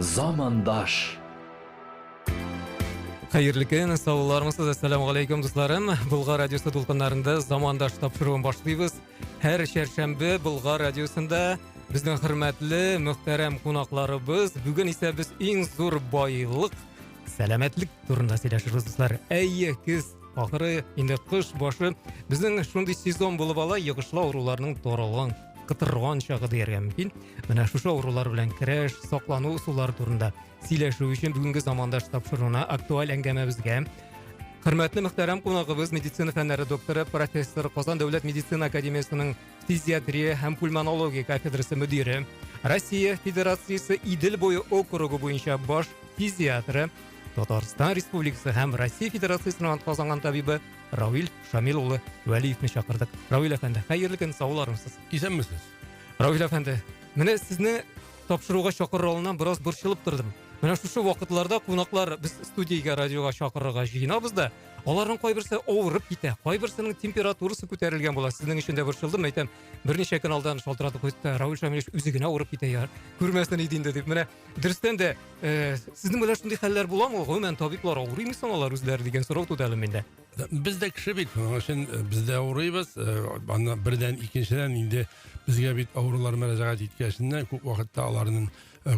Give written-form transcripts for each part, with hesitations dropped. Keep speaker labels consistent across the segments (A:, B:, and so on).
A: Замандаш.
B: Хәерле көн, саулармысыз, әссәламу алейкум, дусларым. Болгар радиосы дулкыннарында Замандаш тапшыруын башлыйбыз. Һәр чәршәмбе Болгар радиосында безнең хөрмәтле, мөхтәрәм кунакларыбыз. Бүген исә без иң зур байлык, сәламәтлек турында сөйләшербез, дуслар. Әйе, көз ахыры, инде кыш башы. Безнең шундый сезон булып ала, йогышлы авыруларның таралган, кытырган чагы дияргә мөмкин. Менә шушы авырулар белән көрәш, саклану ысуллары турында сөйләшү өчен бүгенге Замандаш тапшыруына актуаль әңгәмәбезгә хөрмәтле мөхтәрәм кунагыбыз, медицина фәннәре докторы, профессор, Казан дәүләт медицина академиясенең фтизиатрия һәм пульмонология кафедрасы мөдире, Россия Федерациясе Идел буе округы буенча баш фтизиатры, Татарстан Республикасы һәм Россия Федерациясенең атказанган табибы Равил Шамил улы Вәлиевне чакырдык. Равил әфәнде, хәерле көн, саулармысыз?
C: Исәнмесез.
B: Равил әфәнде, менә сезне тапшыруга чакырыр алдыннан бераз борчылып тордым. Менә шушы вакытларда кунаклар без студиягә, радиога чакырырга җыенабыз да, аларның кайберсе авырып китә, кайберсенең температурасы күтәрелгән була. Сезнең өчен дә борчылдым, әйтәм, берничә көн алдан шалтыратып куйдык та, Равил Шамилевич үзе генә авырып китә, яр. Күрмәсен иде инде дип. Менә дөрестән дә, сезнең белән шундый хәлләр буламы? Гомумән, табиблар авырыймы соң алар үзләре дигән сорау туды әле миндә.
C: Без дә кеше бит, шуның өчен без дә авырыйбыз. Аннан бердән, икенчедән инде безгә бит авырулар мөрәҗәгать иткәченнән күп вакытта аларның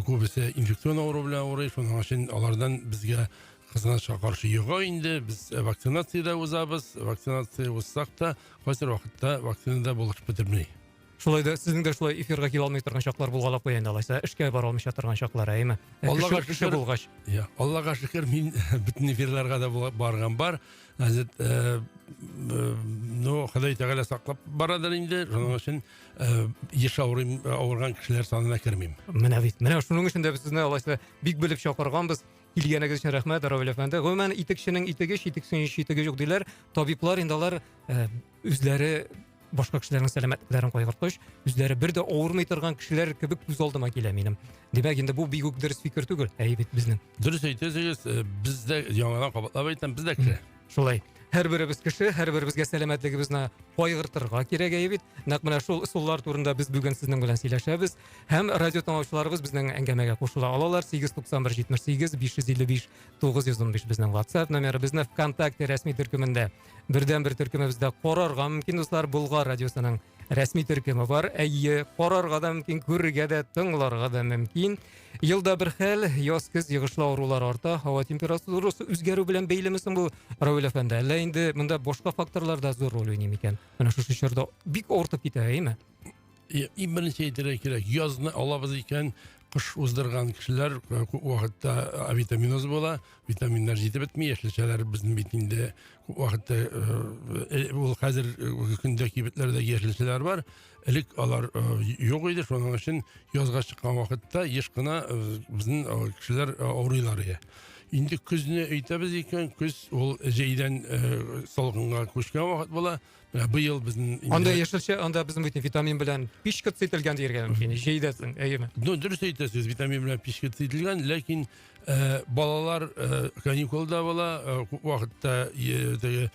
C: күбесе инфекцион авыру белән авырый, шуның өчен алардан безгә кызганычка каршы йога инде. Без вакцинация дә узабыз, вакцинация узсак та, кайсыр вакытта вакцина да булышып бетерми.
B: Шулай да сезнең дә шулай эфирга килә алмый торган чаклар булгалап куя инде алайса, эшкә бара алмыйча торган чаклар, әйеме?
C: Аллага
B: Кеше
C: шөкер.
B: булгач.
C: Я, Аллага шөкер, мин бөтен эфирларга да барган бар. Хәзер, ну, Ходай Тәгалә саклап барадыр инде. Шуның өчен еш авырыйм, авырган кешеләр санына кермим.
B: Менә бит, менә шуның өчен дә без сезне алайса бик белеп чакырганбыз. Килгәнегез өчен рәхмәт, Равил әфәнде. Гомумән, итекченең итеге, читекченең читеге юк диләр. Табиблар инде алар үзләре башка кешеләрнең сәламәтлекләрен кайгырткач, үзләре бер дә авырмый торган кешеләр кебек күз алдыма килә минем. Димәк, инде бу бик үк дөрес фикер түгел. Әйе бит безнең.
C: Дөрес әйтәсегез, без дә яңадан кабатлап әйтәм, без дә кеше.
B: Шулай. Һәрберебез кеше, һәрберебезгә сәламәтлегебезне кайгыртырга кирәк, әйе бит. Нәкъ менә шул ысуллар турында без бүген сезнең белән сөйләшәбез. Һәм радио тыңлаучыларыбыз безнең әңгәмәгә кушыла алалар. 891 78 555 915 безнең WhatsApp номеры. Безне ВКонтакте рәсми төркемендә, бердән-бер төркемебездә карарга мөмкин, дуслар. Болгар радиосының рәсми төркеме бар. Әйе, карарга да мөмкин, күрергә дә, тыңларга да мөмкин. Елда бер хәл, яз көз йогышлы авырулар арта, һава температурасы үзгәрү белән бәйлеме соң бу, Равил әфәнде? Әллә инде монда башка факторлар да зур роль уйный микән? Менә шушы чорда бик авыртып китә, әйеме?
C: Иң беренче әйтергә кирәк, язны алабыз икән, кыш уздырган кешеләр күп вакытта авитаминоз була, витаминнар җитеп бетми, яшелчәләр безнең бит инде күп вакытта, ул хәзер көндә кибетләрдә яшелчәләр бар, элек алар юк иде, шуның өчен язга чыккан вакытта еш кына безнең кешеләр авырыйлар иде. Инде көзне әйтәбез икән, көз ул җәйдән салкынга күчкән вакыт була. Менә быел безнең инде
B: Анда яшелчә, анда безнең бит витамин белән пичкаться ителгән дияргә мөмкин. Җәйдәсең, әйеме?
C: Ну, дөрес әйтәсез, витамин белән пичкаться ителгән, ләкин балалар каникулда була, күп вакытта теге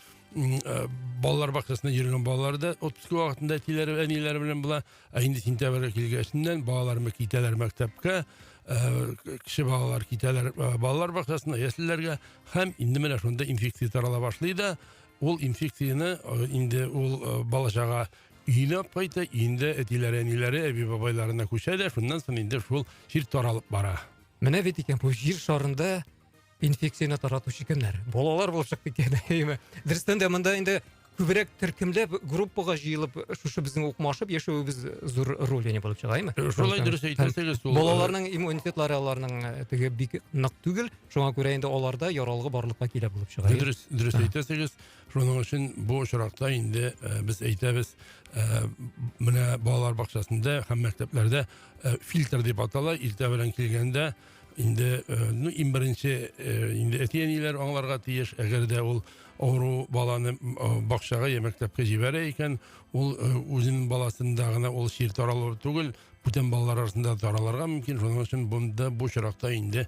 C: балалар бакчасына йөргән балалар да отпуск вакытында әтиләре, әниләре белән була. Ә инде сентябрьгә килгәченнән балалар китәләр мәктәпкә, кече балалар китәләр балалар бакчасына, яслеләргә, һәм инде менә шунда инфекция тарала башлый да, ул инфекцияне инде ул бала-чага өенә алып кайта, өендә әтиләре, әниләре, әби-бабайларына күчә дә, шуннан соң инде шул чир таралып бара.
B: Менә бит икән бу җир шарында инфекцияне таратучы кемнәр? Балалар булып чыкты икән, әйеме? Дөрестән дә монда инде күбрәк төркемләп, группага җыелып, шушы безнең укмашып яшәвебез зур роль уйный булып чыга, әйеме?
C: Шулай дөрес әйтәсегез, ул,
B: Балаларның иммунитетлары аларның теге бик нык түгел, шуңа күрә инде аларда яралгы барлыкка килә булып чыга.
C: Дөрес, дөрес әйтәсегез. Шуның өчен бу очракта инде без әйтәбез, менә балалар бакчасында һәм мәктәпләрдә фильтр дип атала, иртә белән килгәндә инде, ну, иң беренче инде әти-әниләр аңларга тиеш, әгәр дә ул авыру баланы бакчага я мәктәпкә җибәрә икән, ул үзенең баласында гына ул чир таралу түгел, бүтән балалар арасында таралырга мөмкин. Шуның өчен бунда бу очракта инде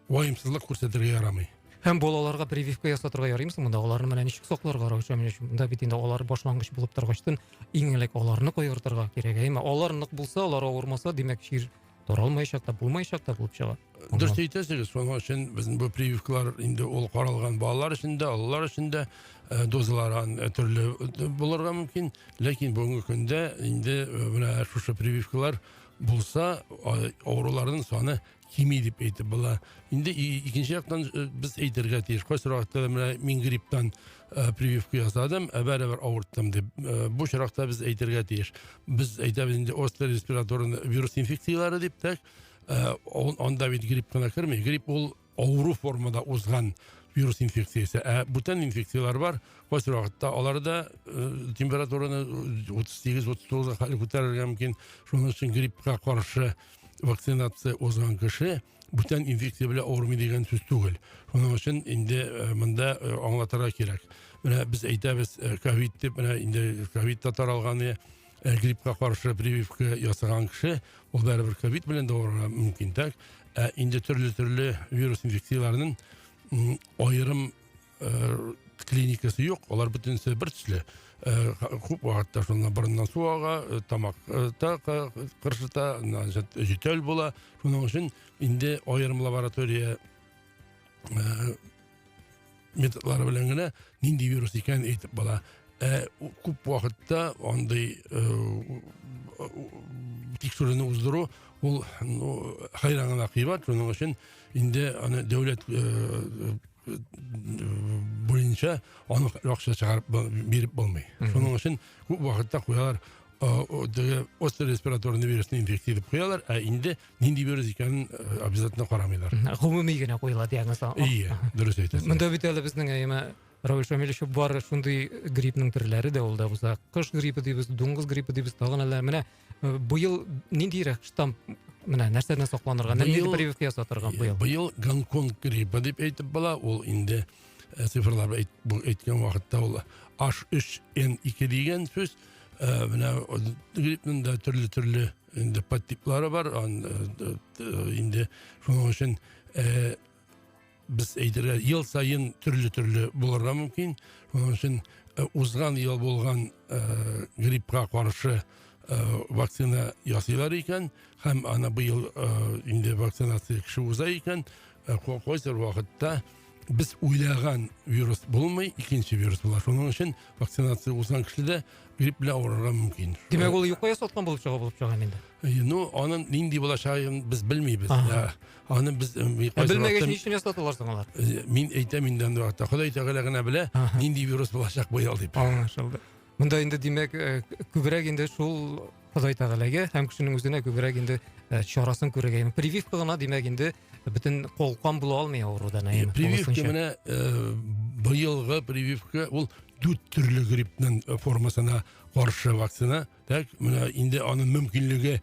C: ваемсызлык күрсәтергә ярамый.
B: Һәм балаларга прививка ясатырга ярыймы соң монда? Аларны менә ничек сакларга, Равил Шамилевич? Монда бит инде алар башлангыч булып торгачтын, иң элек аларны кайгыртырга кирәк, әйеме? Алар нык булса, алар авырмаса, димәк, чир Таралмаячак та, булмаячак та булып чыга.
C: Дөрес әйтәсегез, шуның өчен безнең бу прививкалар инде ул каралган балалар өчен дә, олылар өчен дә дозалары төрле булырга мөмкин. Ләкин бүгенге көндә инде менә шушы прививкалар булса, авыруларның саны кими дип әйтеп була. Инде икенче яктан без әйтергә тиеш. Кайсы вакытта менә мин грипптан прививка ясадым, ә барыбер авырттым дип. Бу очракта без әйтергә тиеш. Без әйтәбез инде острый респираторный вирус инфекцияләре дип тә, анда бит грипп кына керми. Грипп ул авыру формада узган вирус инфекциясе. Ә бүтән инфекцияләр бар. Кайсы вакытта алар да температураны 38-39 га күтәрергә мөмкин. Шуның өчен гриппка каршы вакцинация узган кеше бүтән инфекция белән авырмый дигән сүз түгел. Шуның өчен инде монда аңлатырга кирәк. Менә без әйтәбез ковид дип, менә инде ковид та таралган, гриппка каршы прививка ясаган кеше ул барыбер ковид белән дә авырырга мөмкин. Так, ә инде төрле-төрле вирус инфекцияләренең аерым клиникасы юк, алар бөтенесе бер төсле. Күп вакытта шуннан борыннан су ага, тамакта кыршыта, җөтәл була. Шуның өчен инде аерым лаборатория методлары белән генә нинди вирус икәнен әйтеп була. Күп вакытта андый тикшерүне уздыру ул хәйран гына кыйбат. Шуның өчен инде аны дәүләт буенча аны акча чыгарып биреп булмый. Шуның өчен күп вакытта куялар теге острый респираторный вирусный инфекция дип куялар, ә инде нинди вирус икәнен обязательно карамыйлар.
B: Гомуми генә куела диагноз.
C: Ие, дөрес әйтәсез.
B: Монда бит әле безнең әйме Равил Шамилевич бар шундый гриппның төрләре дә ул да булса. Кыш гриппы дибез, дуңгыз гриппы дибез, тагын әллә. Менә быел ниндирәк штамм, менә нәрсәдән сакланырга, нинди прививка ясатырга быел?
C: Быел Гонконг гриппы дип әйтеп була, ул инде цифрлар әйткән вакытта ул H3N2 дигән сүз. Менә гриппның да төрле-төрле инде подтиплары бар. Инде шуның өчен без әйтергә ел саен төрле-төрле булырга мөмкин. Шуның өчен узган ел булган гриппка каршы вакцина ясыйлар икән һәм аны быел инде вакцинация кеше уза икән, кайсыр вакытта без уйлаган вирус булмый, икенче вирус була. Шуның өчен вакцинация узган кеше дә грипп белән авырырга мөмкин.
B: Димәк, ул юкка ясаткан булып чыга, булып чыга инде.
C: Ну, аның нинди булачагын без белмибез. Аны без
B: белмәгәч ни өчен ясаталар соң алар?
C: Мин әйтәм инде андый вакытта, Ходай Тәгалә генә белә, нинди вирус булачак быел дип.
B: Аңлашылды. Монда инде димәк, күбрәк инде шул Ходай Тәгаләгә һәм кешенең үзенә күбрәк инде чарасын күрергә. Прививка гына димәк инде бөтен колкан була алмый авырудан.
C: Прививка менә быелгы прививка ул дүрт төрле гриппның формасына каршы вакцина. Так, менә инде аның мөмкинлеге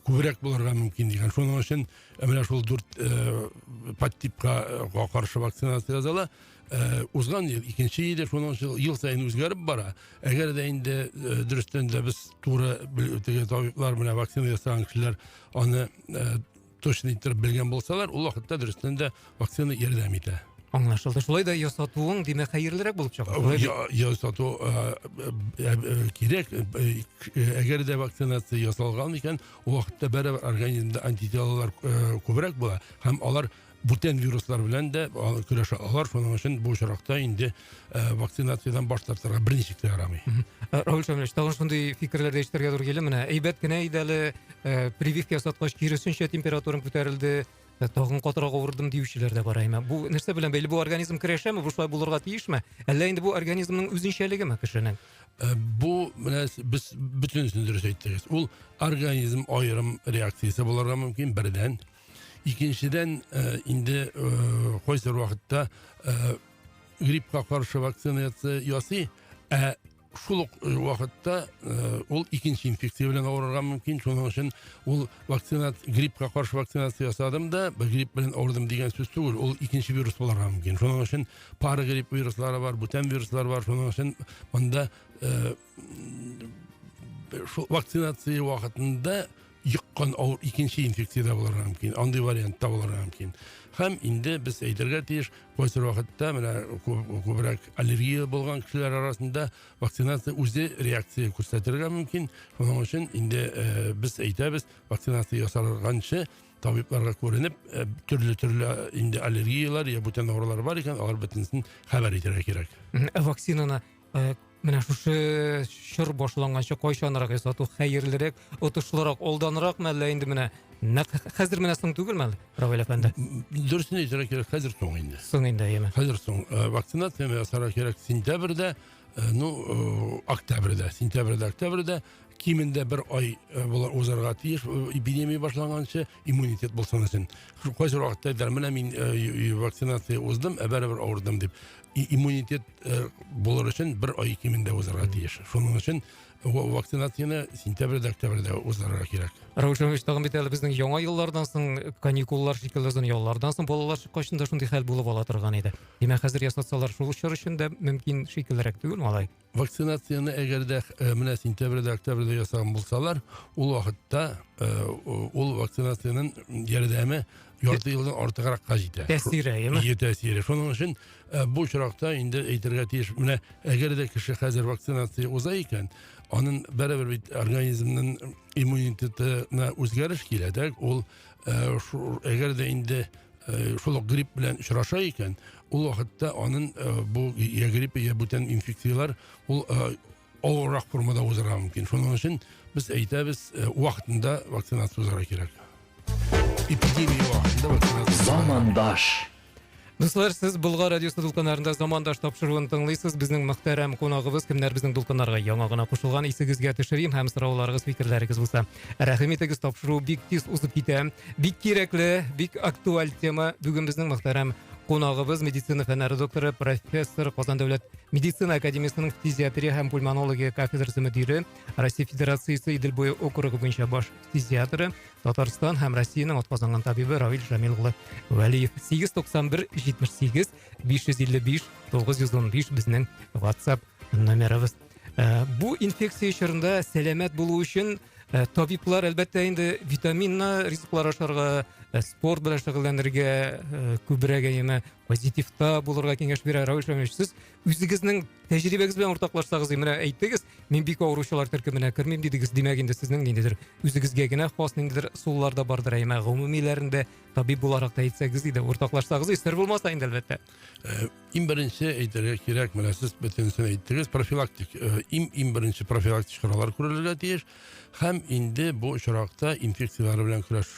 C: күбрәк булырга мөмкин дигән. Шуның өчен менә шул дүрт подтипка каршы вакцинация языла. Узган ел икенче иде, шуның өчен ел саен үзгәреп бара. Әгәр дә инде дөрестән дә без туры теге табиблар менә вакцина ясаган кешеләр аны точно иттереп белгән булсалар, ул вакытта дөрестән дә вакцина ярдәм итә.
B: Аңлашылды. Шулай да ясатуың, димәк, хәерлерәк булып чыга.
C: Ясату кирәк. Әгәр дә вакцинация ясалган икән, ул вакытта барыбер организмда антителалар күбрәк була һәм алар бүтән вируслар белән дә көрәшә алар. Шуның өчен бу очракта инде вакцинациядән баш тартырга берничек тә ярамый.
B: Равил Шамилевич, тагын шундый фикерләр дә ишетергә туры килә. Менә әйбәт кенә иде әле, прививка ясаткач киресенчә температурам күтәрелде, тагын катырак авырдым диючеләр дә бар. Әмма бу нәрсә белән бәйле? Бу организм көрәшәме, бу шулай булырга тиешме? Әллә инде бу организмның үзенчәлегеме кешенең?
C: Бу менә без бөтенесен дөрес әйттегез. Ул организм аерым реакциясе булырга мөмкин бердән. Икенчедән, инде кайсыр вакытта гриппка каршы вакцинация ясый, ә шул ук вакытта ул икенче инфекция белән авырырга мөмкин. Шуның өчен ул гриппка каршы вакцинация ясадым да, грипп белән авырдым дигән сүз түгел, ул икенче вирус булырга мөмкин. Шуның өчен парагрипп вируслары бар, бүтән вируслар бар. Шуның өчен монда шул вакцинация вакытында Йоккан авыр икенче инфекция дә булырга мөмкин, андый вариант та булырга мөмкин. Һәм инде без әйтергә тиеш, кайсы вакытта менә күбрәк аллергия булган кешеләр арасында вакцинация үзе реакция күрсәтергә мөмкин. Шуның өчен инде э, без әйтәбез, вакцинация ясалганчы табибларга күренеп, э, төрле-төрле инде аллергияләр я бүтән авырулар бар икән, алар бөтенесен хәбәр итәргә кирәк.
B: Ә вакцинаны э, менә шушы чор башланганчы кайчанрак ясату хәерлерәк, отышлырак, алданракмы әллә инде менә нәкъ хәзер менә соң түгелме әле, Равил әфәнде?
C: Дөресен әйтергә кирәк, хәзер соң инде.
B: Соң инде, әйеме?
C: Хәзер соң. Э, вакцинацияне ясарга кирәк сентябрьдә, э, ну, э, октябрьдә, сентябрьдә, октябрьдә кимендә бер ай була узарга тиеш эпидемия башланганчы иммунитет булсын өчен. Кайсы вакытта әйтәләр, менә мин вакцинация уздым, ә барыбер авырдым дип. Иммунитет булыр өчен бер ай кимендә узарга тиеш. Шуның өчен вакцинацияне сентябрьдә, октябрьдә уздырырга кирәк.
B: Равил Шамилович, тагын бит әле безнең яңа еллардан соң каникуллар шикелле озын яллардан соң балалар чыккач та шундый хәл булып ала торган иде. Димәк, хәзер ясатсалар шул чор өчен дә мөмкин шикеллерәк түгелме алай?
C: Вакцинацияне әгәр дә менә сентябрьдә, октябрьдә ясаган булсалар, ул вакытта ул вакцинациянең ярдәме ярты елдан артыгракка җитә.
B: Тәэсире, әйеме?
C: Ие, тәэсире. Шуның өчен бу очракта инде әйтергә тиеш, менә әгәр дә кеше хәзер вакцинация уза икән, аның барыбер бит организмның иммунитетына үзгәреш килә, так? Ул әгәр дә инде шул ук грипп белән очраша икән, ул вакытта аның бу я грипп, я бүтән инфекцияләр ул авыррак формада узарга мөмкин. Шуның өчен без әйтәбез, вакытында вакцинация узарга кирәк. Эпидемия вакытында вакцинация.
A: Замандаш.
B: Дуслар, сез Болгар радиосы дулкыннарында Замандаш тапшыруын тыңлыйсыз. Безнең мөхтәрәм кунагыбыз, кемнәр безнең дулкыннарга яңа гына кушылган, исегезгә төшерим һәм сорауларыгыз, фикерләрегез булса, рәхим итегез, тапшыру бик тиз узып китә. Бик кирәкле, бик актуаль тема. Бүген безнең мөхтәрәм кунагыбыз медицина фәннәре докторы, профессор, Казан дәүләт медицина академиясенең фтизиатрия һәм пульмонология кафедрасы мөдире, Россия Федерациясе Идел буе округы буенча баш фтизиатры, Татарстан һәм Россиянең атказанган табибы Равил Шамил улы Вәлиев. 891 78 555 915 безнең WhatsApp номерыбыз. Э, бу инфекция чорында сәламәт булу өчен э, табиблар әлбәттә инде витаминлы ризыклар ашарга, э, спорт белән шөгыльләнергә, күбрәк әйеме позитивта булырга киңәш бирә. Равил Шамилович, сез үзегезнең тәҗрибәгез белән уртаклашсагыз, менә әйттегез, мин бик авыручылар төркеменә кермим дидегез, димәк инде сезнең ниндидер үзегезгә генә хас ниндидер ысуллар да бардыр, әмма гомумиләрендә табиб буларак та әйтсәгез иде, уртаклашсагыз, сер булмаса инде әлбәттә.
C: Э, иң беренче әйтергә кирәк, менә сез бөтенесен әйттегез, профилактик, э, иң иң беренче профилактик чаралар күрелергә тиеш һәм инде бу очракта инфекцияләр белән көрәш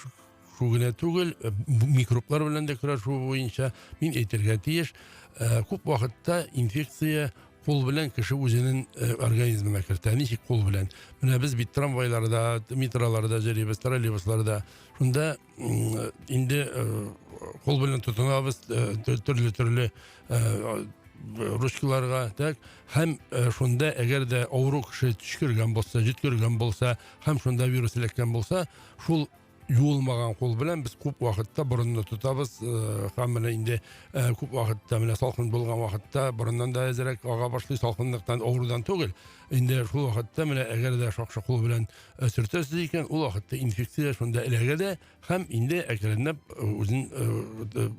C: генә түгел, э, микроблар белән дә көрәшү буенча мин әйтергә тиеш, күп вакытта инфекция кул белән кеше үзенең организмына кертә. Ничек кул белән? Менә без бит трамвайларда, метроларда йөрибез, троллейбусларда. Шунда инде кул белән тотынабыз төрле-төрле ручкаларга, так? Һәм шунда әгәр дә авыру кеше төчкергән булса, җөткергән булса, һәм шунда вирус эләккән булса, шул юылмаган кул белән без күп вакытта борынны тотабыз, һәм менә инде күп вакытта менә салкын булган вакытта борыннан да әзрәк ага башлый, салкынлыктан, авырудан түгел. Инде шул вакытта менә әгәр дә шакшы кул белән сөртәсез икән, ул вакытта инфекция шунда эләгә дә һәм инде әкренләп үзен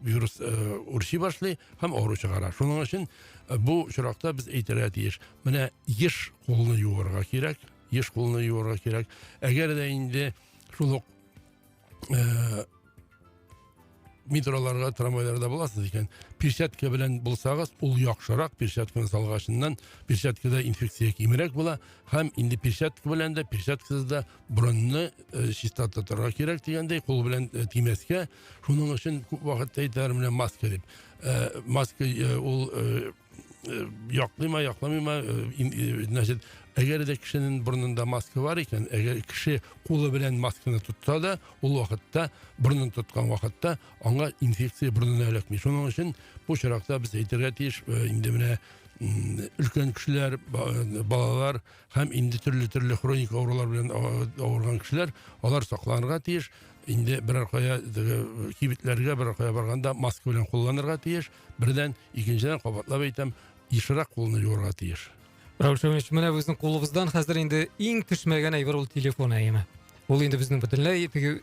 C: вирус үрчи башлый һәм авыру чыгара. Шуның өчен бу очракта без әйтергә тиеш, менә еш кулны юырга кирәк, еш кулны юырга кирәк. Әгәр дә инде шул ук метроларга, трамвайларда буласыз икән, перчатка белән булсагыз, ул яхшырак, перчатканы салгачыннан перчаткада инфекция кимрәк була һәм инде перчатка белән дә, перчаткасыз да борынны чиста тотарга кирәк дигәндәй, кул белән тимәскә. Шуның өчен күп вакытта әйтәләр, менә маска дип. Маска ул яклыймы, якламыймы, значит, әгәр дә кешенең борынында маска бар икән, әгәр кеше кулы белән масканы тотса да, ул вакытта, борынын тоткан вакытта аңа инфекция борынына эләкми. Шуның өчен бу очракта без әйтергә тиеш, инде менә өлкән кешеләр, балалар һәм инде төрле-төрле хроник авырулар белән авырган кешеләр, алар сакланырга тиеш. Инде берәр кая кибетләргә, берәр кая барганда маска белән кулланырга тиеш. Бердән, икенчедән, кабатлап әйтәм, ешрак кулны юырга тиеш.
B: Раушан Ильич, менә безнең кулыбыздан хәзер инде иң төшмәгән әйбер ул телефон әйеме. Ул инде безнең бөтенләй теге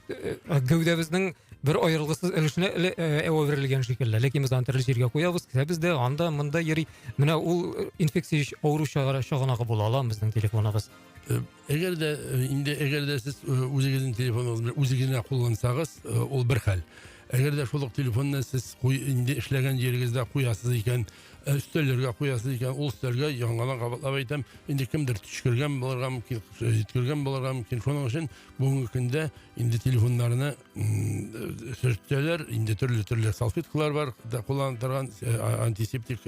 B: гәүдәбезнең бер аерылгысыз өлешенә әверелгән шикелле. Ләкин без аны төрле җиргә куябыз, кесәбездә, анда, монда йөри. Менә ул инфекция авыру чыганагы була ала безнең телефоныгыз.
C: Әгәр дә инде әгәр дә сез үзегезнең телефоныгыз белән үзегез генә куллансагыз, ул бер хәл. Әгәр дә шул ук телефонны сез инде эшләгән җирегездә куясыз икән, өстәлләргә куясыз икән, ул өстәлгә яңадан кабатлап әйтәм, инде кемдер төчкергән булырга мөмкин, җиткергән булырга мөмкин. Шуның өчен бүгенге көндә инде телефоннарны сөртәләр, инде төрле-төрле салфеткалар бар, да куллана торган антисептик,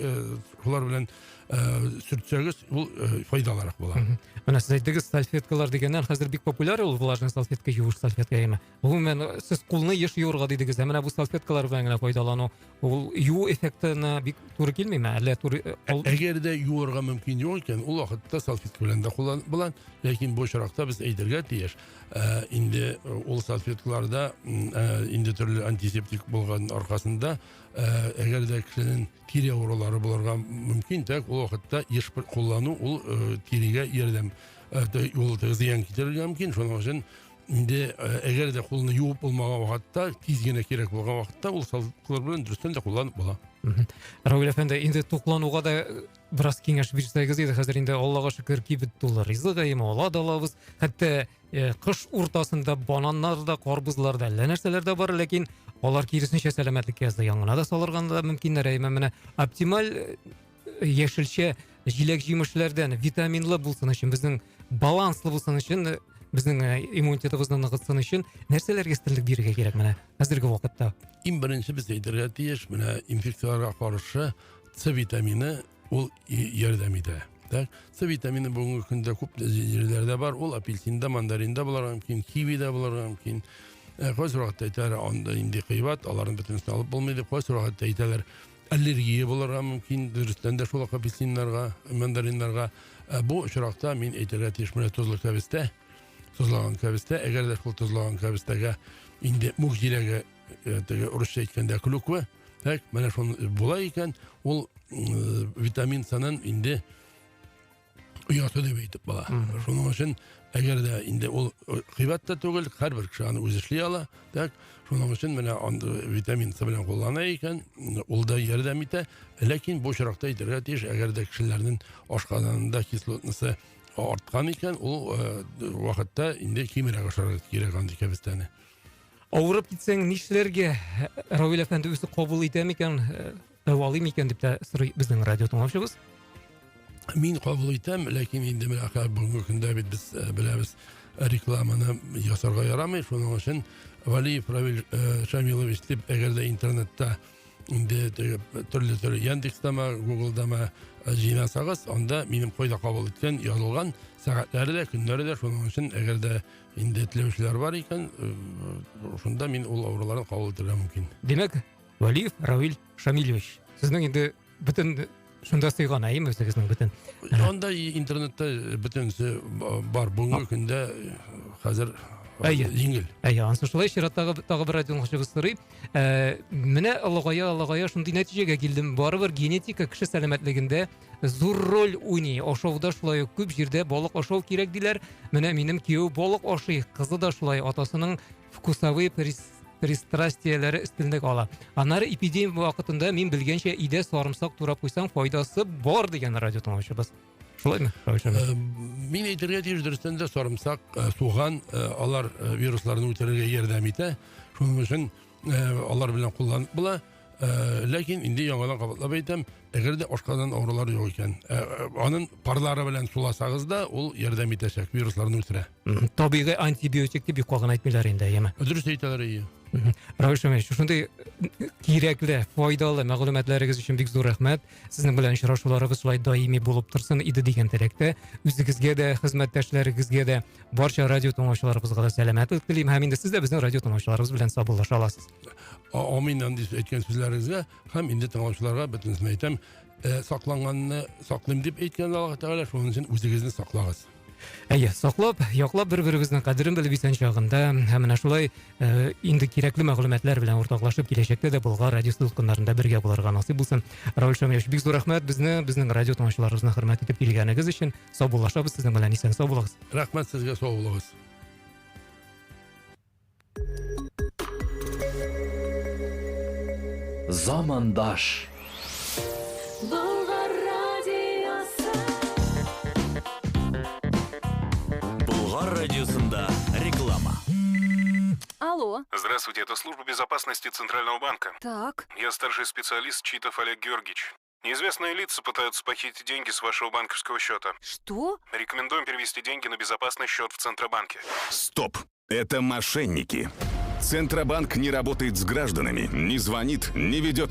C: шулар белән сөртсәгез, ул файдалырак була.
B: Менә сез әйттегез, салфеткалар дигәннән, хәзер бик популяр ул влажный салфетка, юеш салфетка яме. Гомумән, сез кулны еш юырга дидегез, ә менә бу салфеткалар белән генә файдалану, ул юу эффектына бик туры килмиме? Әллә туры, ул
C: Әгәр дә юырга мөмкин юк икән, ул вакытта салфетка белән дә кулланып була, ләкин бу очракта без әйтергә тиеш, инде ул салфеткаларда, инде төрле антисептик булган аркасында, әгәр дә кешенең тире авырулары булырга мөмкин, так ул вакытта еш куллану ул тирегә ярдәм, ул зыян китерергә мөмкин. Шуның өчен инде әгәр дә кулны юып булмаган вакытта, тиз генә кирәк булган вакытта ул салфеткалар белән дөрестән дә кулланып була.
B: Равил әфәнде, инде туклануга да бераз киңәш бирсәгез иде, хәзер инде Аллага шөкер кибет тулы ризык әйеме ала да алабыз. Хәтта кыш уртасында бананнар да, карбызлар да, әллә нәрсәләр дә бар, ләкин алар киресенчә сәламәтлеккә зыян гына да салырга да мөмкиннәр. Әйеме менә оптималь яшелчә җиләк-җимешләрдән витаминлы булсын өчен, безнең баланслы булсын өчен, безнең иммунитетыбызны ныгытсын өчен нәрсәләргә өстенлек бирергә кирәк менә хәзерге вакытта?
C: Иң беренче без әйтергә тиеш, менә инфекцияләргә каршы С витамины ул ярдәм итә. Так, С витамины бүгенге көндә күп җирләрдә бар. Ул апельсинда, мандаринда булырга мөмкин, кивида булырга мөмкин. Кайсы вакытта әйтәләр, анда инде кыйбат, аларның бөтенесен алып булмый дип, кайсы вакытта әйтәләр, аллергия булырга мөмкин, дөрестән дә шул ук апельсиннарга, мандариннарга. Бу очракта мин әйтергә тиеш, менә тозлы кәбестә, тозлаган кәбестә, әгәр дә шул тозлаган кәбестәгә инде мүк җиләге, теге русча әйткәндә клюква, так, менә шул була икән, ул витамин С-нан инде оясы дип әйтеп була. Шуның өчен әгәр дә инде ул кыйбат та түгел, һәрбер кеше аны үзе эшли ала, так, шуның өчен менә анда витамин С белән куллана икән, ул да ярдәм итә. Ләкин бу очракта әйтергә тиеш, әгәр дә кешеләрнең ашказанында кислотасы арткан икән, ул вакытта инде кимрәк ашарга кирәк андый кәбестәне.
B: Авырып китсәң нишләргә? Равил әфәнде үзе кабул итә микән, дәвалый микән дип тә сорый безнең радио тыңлаучыбыз.
C: Мин кабул итәм, ләкин инде менә бүгенге көндә бит без беләбез, рекламаны ясарга ярамый. Шуның өчен Валиев Равил Шамилович дип, әгәр дә интернетта инде төрле-төрле Яндекстамы, Гуглдамы җыйнасагыз, анда минем кайда кабул иткән язылган сәгатьләре дә, көннәре дә. Шуның өчен әгәр дә инде теләүчеләр бар икән, шунда мин ул авыруларны кабул итәргә мөмкин.
B: Димәк, Валиев Равил Шамилевич, сезнең инде бөтен шунда сыйган, әйеме, үзегезнең бөтен?
C: Анда интернетта бөтенесе бар. Бүгенге көндә хәзер җиңел.
B: Әйе, ансы шулай. Чираттагы тагы бер радио тыңлаучыбыз сорый. Менә олыгая-олыгая шундый нәтиҗәгә килдем. Барыбер генетика кеше сәламәтлегендә зур роль уйный. Ашауда шулай ук күп җирдә балык ашау кирәк диләр. Менә минем кияү балык ашый, кызы да шулай, атасының вкусовые пристрастияләре өстенлек ала. Аннары эпидемия вакытында мин белгәнчә өйдә сарымсак турап куйсаң файдасы бар дигән радио тыңлаучыбыз. Шулаймы?
C: Мин әйтергә тиеш, дөрестән дә сарымсак, суган, алар вирусларны үтерергә ярдәм итә. Шуның өчен алар белән кулланып була. Ләкин инде яңадан кабатлап әйтәм, әгәр дә ашказан авырулары юк икән, аның парлары белән суласагыз да, ул ярдәм итәчәк, вирусларны үтерә.
B: Табигый антибиотик дип юкка гына әйтмиләр инде, әйеме?
C: Дөрес әйтәләр, әйе.
B: Равил Шамилович, шушындый кирәкле, файдалы мәгълүматларыгыз өчен бик зур рәхмәт. Сезнең белән очрашуларыбыз шулай даими булып торсын иде дигән теләктә, үзегезгә дә, хезмәттәшләрегезгә дә, барча радио тыңлаучыларыбызга да сәламәтлек телим. Һәм инде сез дә безнең радио тыңлаучыларыбыз белән саубуллаша аласыз.
C: Амин андый әйткән сүзләрегезгә һәм инде тыңлаучыларга бөтенесен әйтәм, сакланганны саклыйм дип әйткән Аллаһ Тәгалә, шуның өчен үзегезне саклагыз.
B: Әйе, саклап, яклап бер-беребезнең кадерен белеп исән чагында һәм менә шулай инде кирәкле мәгълүматлар белән уртаклашып киләчәктә дә Болгар радиосы дулкыннарында бергә булырга насыйп булсын. Равил Шамилевич, бик зур рәхмәт безне, безнең радио тыңлаучыларыбызны хөрмәт итеп килгәнегез өчен. Саубуллашабыз сезнең белән, исән сау булыгыз.
C: Рәхмәт сезгә, сау булыгыз.
A: Замандаш.
D: Болгар радиосы.
E: Болгар радиосында реклама.
D: Алло.
F: Здравствуйте, это служба безопасности Центрального банка.
D: Так.
F: Я старший специалист Читов Олег Георгиевич. Неизвестные лица пытаются похитить деньги с вашего банковского счета.
D: Что?
F: Рекомендуем перевести деньги на безопасный счет в Центробанке.
G: Стоп! Это мошенники. Центробанк не работает с гражданами, не звонит, не ведет их